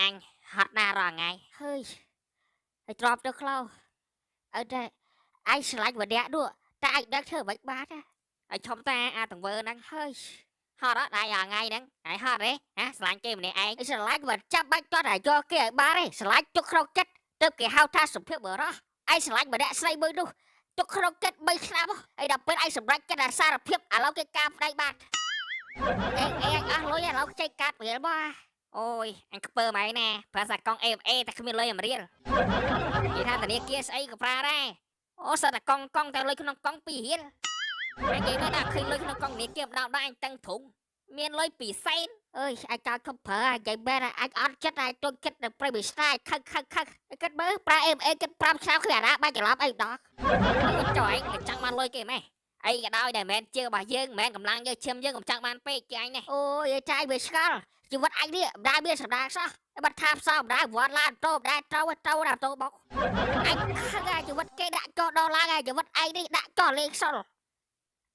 អញហត់ណាស់រាល់ថ្ងៃហើយហើយទ្រាំទៅខ្លៅអត់តែឯងឆ្លាញ់ម្នាក់នោះតែឯងដឹងធ្វើមិនបានណាហើយឈប់តាអាទង្វើហ្នឹងហើយហត់អត់ដែររាល់ថ្ងៃហ្នឹងហើយហត់ទេហ៎ស្រឡាញ់គេម្នាក់ឯងស្រឡាញ់មិនចាំបាច់ទាត់ឲ្យយកគេឲ្យបានទេស្រឡាញ់ទុកក្នុងចិត្តទើបគេហៅថាសុភាពបុរសឯងស្រឡាញ់ម្នាក់ស្រីមួយនោះទុកក្នុងចិត្ត3ឆ្នាំហើយដល់ពេលឯងសម្រេចចិត្តអាសារភាពឥឡូវគេការប្តីបានអេអេអស់លុយឥឡូវខ្ចីកាត់រៀលមកអូយអញខ្ពើមកឯណាប្រើសាកង់ AFA តែគ្មានលុយ1រៀលនិយាយថាធនាគារស្អីក៏ប្រើដែរអូសិតតែកង់កង់តែលុយក្នុងកង់2រៀលអញនិយាយមើលដល់ឃើញលុយក្នុងកង់ធនាគារម្ដងដែរអញតឹងទ្រុងមានលុយ2សែនអើយអាចចោលខំប្រើនិយាយមែនអាចអត់ចិត្តអាចទុកចិត្តនៅព្រៃវិស្តាខឹងខឹងខឹងគិតមើលប្រើ AFA គិត5ឆ្នាំគ្មានអាណាបាច់ច្រឡំអីដល់ចុះឯងក៏ចង់បានលុយគេម៉េះអីក៏ដោយដែលមិនជឿរបស់យើងមិនមែនកម្លាំងយើងឈាមយើងកុំចង់បានពេកជាអញនេះអូយចាយវាឆ្ងល់ជីវិតអញនេះមិនដែលមានសម្ដាងសោះបាត់ថាផ្សំមិនដែលវត្តឡានតោមិនដែលត្រូវត្រូវដល់តោបុកអញខឹងអាជីវិតគេដាក់ចោដល់ឡើងអាជីវិតឯងនេះដាក់ចោលេងសុល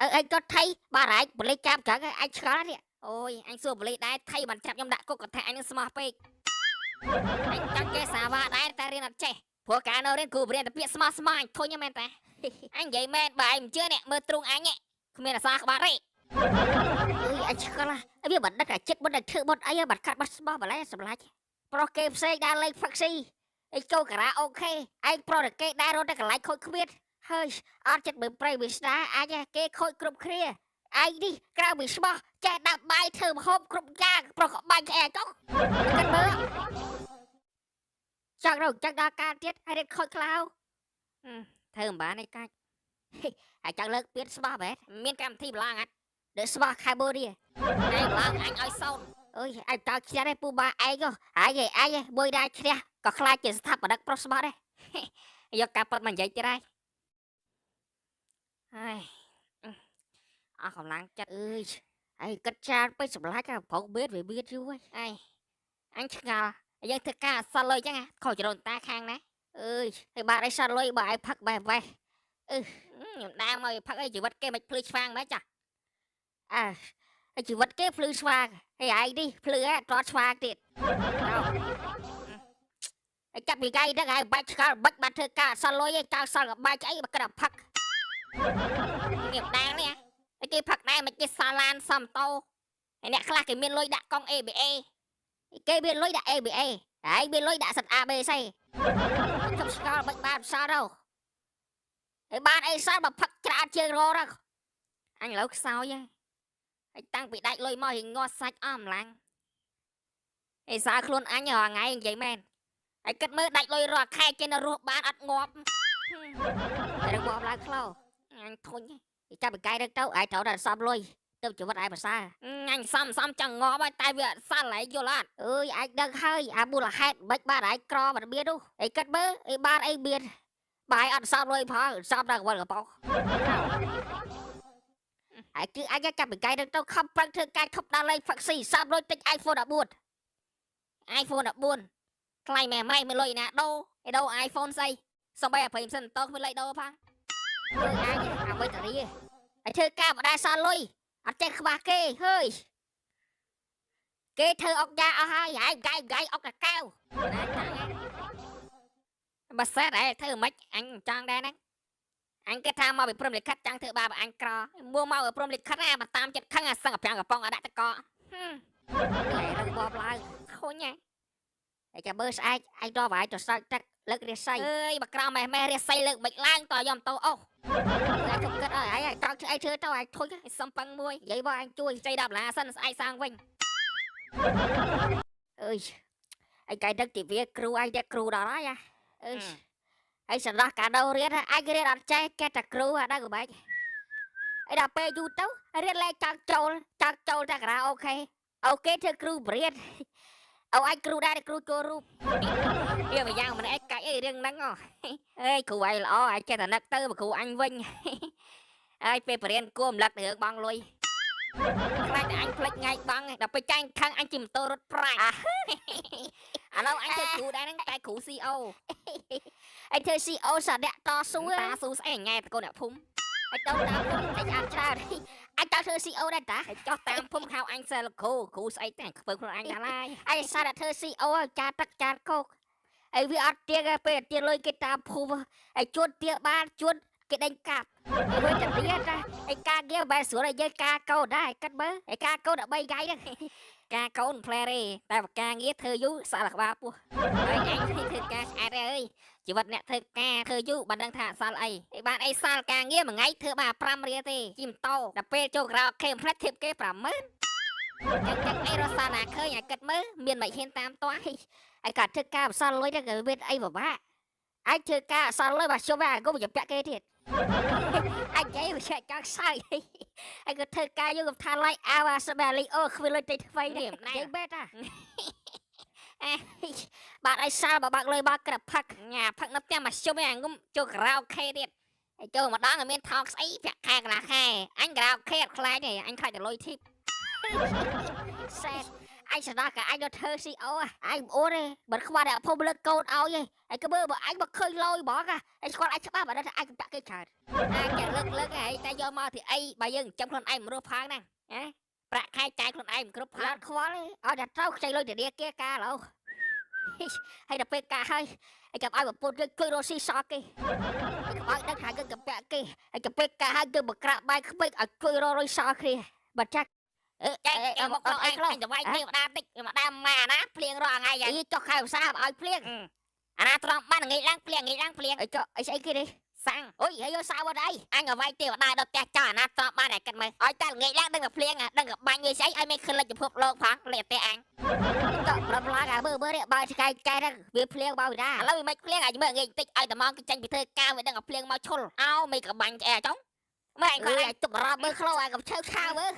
អើឯងក៏ថៃបាទឯងបលិចចាប់ចឹងឯងឆ្ងល់នេះអូយអញសួរបលិចដែរថៃបានចាប់ខ្ញុំដាក់គុកក៏ថាអញនឹងស្មោះពេកអញចង់ចេះសាវ៉ាដែរតែរៀនអត់ចេះព្រោះកាលនៅរៀនគ្រូបរៀនតែពាក្យស្មោះស្មោះអញធុញមែនតាអញនិយាយមែនបើឯងមិនជឿនេះមើលទ្រូងអញគ្មានអាសាក្បាត់ទេអើយអញឆ្ងល់វាបណ្ឌិតអាចិត្តបណ្ឌិតធ្វើបុតអីបាត់កាត់បាត់ស្មោះម្លេះសម្លាច់ប្រុសគេផ្សេងដើរលេងផឹកស៊ីអីចូលការ៉ាអូខេឯងប្រុសតែគេដើររត់តែកន្លែងខូចគ្មានហើយអត់ចិត្តមើលព្រៃវាស្នាអាចគេខូចគ្រប់គ្នាឯងនេះក្រៅពីស្មោះចេះដាក់បាយធ្វើម្ហូបគ្រប់យ៉ាងប្រុសក៏បាញ់ក្អែកុកគិតមើលចង់រកចង់ដល់ការទៀតហើយរៀនខូចខ្លៅធ្វើមិនបានឯកាច់ហើយចង់លើកពៀនស្មោះមែនមានកម្មវិធីម្លងអត់ដែលស្មោះខេបូរីឯងឡើងអញឲ្យសោនអើយអញតើឈ្នះទេពូបាឯងហ៎ឯងឯងមួយដែរឈ្នះក៏ខ្លាចជាស្ថាបនិកប្រុសស្មោះដែរយកការប៉ັດមកនិយាយទៀតហើយហើយអស់កម្លាំងចិត្តអើយឯងគិតច្រើនពេកសម្លាច់ប្រុសមានវាមានយូរហើយអញឆ្ងល់យើងធ្វើការអសល់លុយចឹងខុសចរូនតាខាងណាអើយហើយបាទអីសល់លុយបើឯងផឹកបេះបេះអឺខ្ញុំដើរមកផឹកអីជីវិតគេមិនភ្លឺឆ្វាងមែនចាអើជីវិតគេភ្លឺឆ្វាងហើយឯងនេះភ្លឺហ่ะត្រត់ឆ្វាងទៀតហើយចាប់ពីថ្ងៃហ្នឹងហើយបាច់ឆ្កល់បាច់បានធ្វើការអសល់លុយឯងចៅសល់ក៏បាច់អីបើគិតតែផឹកនេះដាងនេះហើយគេផឹកដែរមិនគេសាឡានសំតោហើយអ្នកខ្លះគេមានលុយដាក់កង់ ABA គេមានលុយដាក់ ABA ហើយមានលុយដាក់សិត ABC ជប់ឆ្កល់មិនបានសល់ទៅហើយបានអីសល់មកផឹកច្រើនជាងរទៅអញឥឡូវខ្សោយហើយតាំងពីដាច់លុយមករៀងងាស់សាច់អស់កម្លាំងឯសារខ្លួនអញរាល់ថ្ងៃនិយាយមែនហើយគិតមើលដាច់លុយរាល់ខែចេះនៅរស់បានអត់ងាប់តែរងាប់ឡើងខ្លោអញធុញចាប់បកាយទៅឯងត្រូវតែសំលុយទៅជីវិតឯងប្រសើរអញសំសំចង់ងាប់ហើយតែវាអត់សល់ឯងយល់អត់អើយឯងដឹងហើយអាមូលហេតុមិនបានឯងក្រមិនមាននោះឯងគិតមើលឯងបានអីមានបាយអត់សំលុយផងសំដល់កវលកប៉ុកឯងគឺអញចាប់បកាយទៅខំប្រឹងធ្វើការឈប់ដល់លេងផឹកស៊ីសំលុយទិញ iPhone 14 iPhone 14ថ្លៃម៉ែម៉ែមានលុយណាដូរឯដូរ iPhone ស្អីសំបីអាព្រៃសិនតោគ្មានលុយដូរផងអើយអញអាវិតរីឯធ្វើការបដាសល់លុយអត់ចេះខ្វះគេហើយគេធ្វើអុកយ៉ាអស់ហើយហើយហ្កាយហ្កាយអុកតកែវណាចង់បើសេតឯងធ្វើមិនអញចង់ដែរហ្នឹងអញគិតថាមកពីព្រមលិខិតចង់ធ្វើបាបអញក្រមួមកពីព្រមលិខិតណាបើតាមចិត្តខឹងអាសឹងអាប្រាំងកំប៉ុងឲ្យដាក់តកហេរឹងបបឡើងខុញហ៎ហើយចាំមើលស្អែកឯងដល់បាយទៅសើចទឹកលើករាសីអើយបើក្រោមម៉េះម៉េះរាសីលើកមិនឡើងតយកម៉ូតូអូតែជុំគិតអើយឯងត្រង់ធ្វើអីធ្វើទៅឯងធុញសំពឹងមួយនិយាយមកឯងជួយចៃ10ដុល្លារសិនស្អែកសាងវិញអើយឯងកែដឹកទិវាគ្រូឯងតែគ្រូដល់ហើយអើយឯងសម្រាប់កាដូរៀនឯងរៀនអត់ចេះចេះតែគ្រូអាហ្នឹងក៏បែកឯដល់ពេលយូរទៅរៀនលែងចង់ចូលចង់ចូលតែការ៉ាអូខេអូខេធ្វើគ្រូបរៀនអូឯងគ្រូដែរគ្រូចូលរូបវាមួយយ៉ាងមិនអីកាច់អីរឿងហ្នឹងអេគ្រូឯងល្អឯងចេះតែនឹកទៅមកគ្រូអញវិញហើយពេលបរៀនគួររំលឹករឿងបងលុយខ្លាចតែអញភ្លេចថ្ងៃបងដល់ពេលចាញ់ខឹងអញជិះម៉ូតូរត់ប្រាច់ឥឡូវអញធ្វើគ្រូដែរហ្នឹងតែគ្រូ CO ឯងធ្វើ CO សាអ្នកតស៊ូតាស៊ូស្អីញ៉ែតកូនអ្នកភូមិ ហើយទៅតាមភូមិតែអាប់ច្រើនអញតើធ្វើ CEO ដែរតា ហើយចោះតាមភូមិហៅអញសិលគ្រូគ្រូស្អីតែខ្ពើខ្លួនអញដល់ហើយ អញសារតែធ្វើ CEO ឲ្យចាទឹកចានគោកហើយវាអត់ទៀងទេពេលទៀងលុយគេតាមភូមិហើយជួនទៀងបានជួនគេដេញកាប់ហើយវិញតែទៀតណាហើយការងារបែរស្រួលឲ្យយើងការកូនដែរគិតមើលហើយការកូន13ថ្ងៃហ្នឹង ការកូនផ្លែទេតែបើការងារធ្វើយូរសាក់លក្បាលពោះហើយអញធ្វើការឆ្អែតទេអើយជីវិតអ្នកធ្វើការធ្វើយូរបានដឹងថាសល់អីហើយបានអីសល់ការងារមួយថ្ងៃធ្វើបាន5រៀលទេជិះម៉ូតូដល់ពេលចូលក្រៅខេមផ្លេចធៀបគេ50000ចឹងចឹងអីរសាណាឃើញឲ្យគិតមើលមានមិនហ៊ានតាមទាស់ ហើយក៏ធ្វើការអសល់លុយហ្នឹងក៏មានអីពិបាកអញធ្វើការអសល់លុយបើជុំអាគុំจะពាក់គេទៀតអញនិយាយវាចង់សើចហើយក៏ធ្វើការយកកំថាឡៃអាវអាសបែលីអូគ្មានលុយតិចថ្មីនេះនិយាយបែតអាបាទឲ្យសាល់បើបាក់លុយបើក្រផឹក ញ៉ាផឹកនៅផ្ទះមកជុំឯងងុំចូលការ៉ាអូខេទៀតហើយចូលម្ដងឲ្យមានថោកស្អីប្រាក់ខែកន្លះខែអញការ៉ាអូខេអត់ខ្លាចទេអញខ្លាចតែលុយធីប សែតអញស្ដាប់ក៏អញទៅធ្វើ CEO អញមិនអូនទេមិនខ្វះតែភូមិលើកកូនឲ្យទេហើយក៏មើលបើអញមកឃើញលយហ្មងហើយស្គាល់អញច្បាស់បើដឹងថាអញកំតាក់គេច្រើន អាចจะលើកលើកហើយតែយកមកទីអីបើយើងចិញ្ចឹមខ្លួនឯងមិនរស់ផងហ្នឹងណាប្រាក់ខែចាយខ្លួនឯងមិនគ្រប់ផ អ ង ត់ខ្វល់ទេឲ្យតែត្រូវខ្ចីលុយធនាគារការឡូវហើយដល់ពេលការហើយហើយចាំឲ្យប្រពន្ធយើងជួយរកស៊ីសល់គេហើយកុំឲ្យដឹងថាយើងកំពាក់គេហើយចាំពេលការហើយយើងមកក្រាបបាយក្មេកឲ្យជួយរកលុយសល់គ្នាបើចាក់ អឺចែកមកខ្លួនឯងអញទៅវាយទេវតាតិចម្ដាម៉ាណាភ្លៀងរាល់ថ្ងៃ អីចុះខែឧស្សាហ៍ឲ្យភ្លៀង អាណាត្រង់បានងាយឡើងភ្លៀងងាយឡើងភ្លៀង អីចុះអីស្អីគេនេះ សាំង អូយហើយយកសាវអត់អី អញឲ្យវាយទេវតាដល់ផ្ទះចោលអាណាត្រង់បានតែគិតមើលឲ្យតែងាយឡើងដឹងតែភ្លៀងដឹងតែបាញ់វាស្អីឲ្យមិនឃើញលិចពិភពលោកផងលិចផ្ទះអញ ចុះប្រំឡើងអាមើលមើលនេះបើឆ្កែចែហ្នឹងវាភ្លៀងបើវិដា ឥឡូវវាមិនភ្លៀងឲ្យមើលងាយតិចឲ្យតែមកគេចេញពីធ្វើការវាដឹងតែភ្លៀងមកឈុលអោមិនក៏បាញ់ឆ្អែចុងមើលអញ អើ គាត់ យឲ្យទុករំមើលខ្លោឲ្យកុំឆើឆាវមើល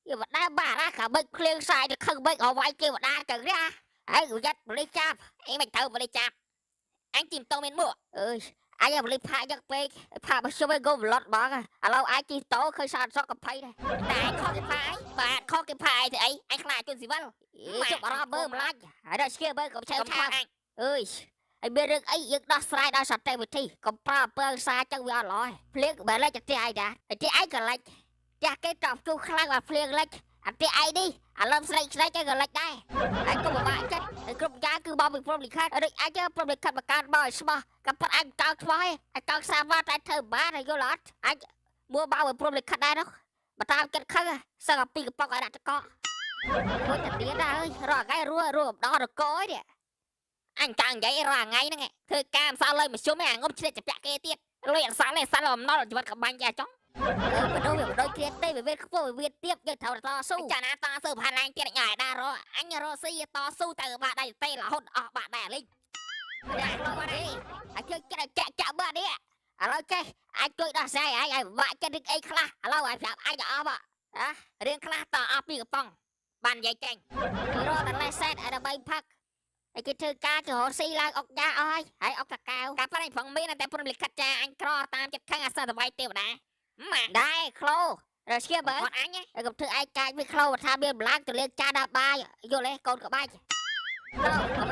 វាបដាបារ៉ាក៏បិចភ្លៀងសាយទៅខឹងបិចឲ្យវាយគេបដាចឹងនេះហើយប្រយ័ត្នប៉ូលីសចាប់ អីមិនត្រូវបរិចាប់អញជិះម៉ូតូមានមួក អើយអញប៉ូលីសផាកយកពេកផាកមកជុំឲ្យគំឡត់បងឥឡូវអាចជិះតោឃើញសានសក់កំភៃដែរ តែអញខកគេផាអីបាទខកគេផាអីទៅអីអញខ្លាចជនស៊ីវិល ជប់អារម្មណ៍មើលម្លាញ់ហើយដល់ស្គៀមើលកុំឆើ កុំ ឆាវ ខកអញ អើយហើយមានរឿងអីយើងដោះស្រាយដោយសន្តិវិធីកុំប្រើអំពើហិង្សាចឹងវាអត់ល្អទេភ្លៀងបើលិចទៅផ្ទះឯងដែរហើយផ្ទះឯងក៏លិចផ្ទះគេតបជួខ្លាំងបើភ្លៀងលិចអាផ្ទះឯងនេះអាឡឹមស្រីស្រីចឹងក៏លិចដែរហើយកុំពិបាកចិត្តហើយគ្រប់យ៉ាងគឺមកពីព្រមលិខិតដូចអញព្រមលិខិតបង្កើតមកឲ្យស្មោះក៏ប៉ុតអញកោស្មោះឯងអញកោសាវ៉ាតែធ្វើបានហើយយល់អត់អញមួមកពីព្រមលិខិតដែរនោះបើតាមចិត្តខឹងសឹងតែពីកំប៉ុងឲ្យដាក់តកមួយតាទៀតដែរអើយរាល់ថ្ងៃរស់រស់ដល់រកអីនេះ អញចង់និយាយរាល់ថ្ងៃហ្នឹងធ្វើការមិនសល់លុយមកជុំឯងអាងុំឆ្លៀតចាក់គេទៀតលុយអត់សល់ទេសល់អំណុលជីវិតក៏បាញ់ចាចុង អឺមនុស្សវាមិនដូចគ្នាទេវាមានខ្ពស់វាមានទៀបយើងត្រូវតស៊ូ ចាណាតស៊ូផានឡើងទៀតញ៉ាយដារអញរស៊ីតស៊ូទៅបាក់ដៃទេរហូតអស់បាក់ដៃលីង ដាក់ខ្លួននេះឲ្យជួយចិត្តឲ្យចាក់ចាក់មើលនេះឥឡូវចេះអាចជួយដោះស្រាយឲ្យឲ្យបាក់ចិត្តឬអីខ្លះឥឡូវឲ្យប្រាប់អាចទៅអស់មក រឿងខ្លះតអស់ពីកំប៉ុងបាននិយាយចេញ គេរកដល់លេសែតឲ្យដើម្បីផឹកហើយគេធ្វើការគេរកស៊ីឡើងអុកយ៉ាអស់ហើយហើយអុកតកៅ ការប៉ាន់ផងមានតែព្រមលិខិតចាអញក្រតាមចិត្តខឹងអាសតវាយទេវតាម៉ា ដែរក្លោរស្គៀបើ គាត់អញ ហើយកុំធ្វើឯងកាចវាក្លោថាមានម្លងទៅលេងចាដល់បាយយល់ទេកូនក្បាច់ក្លោ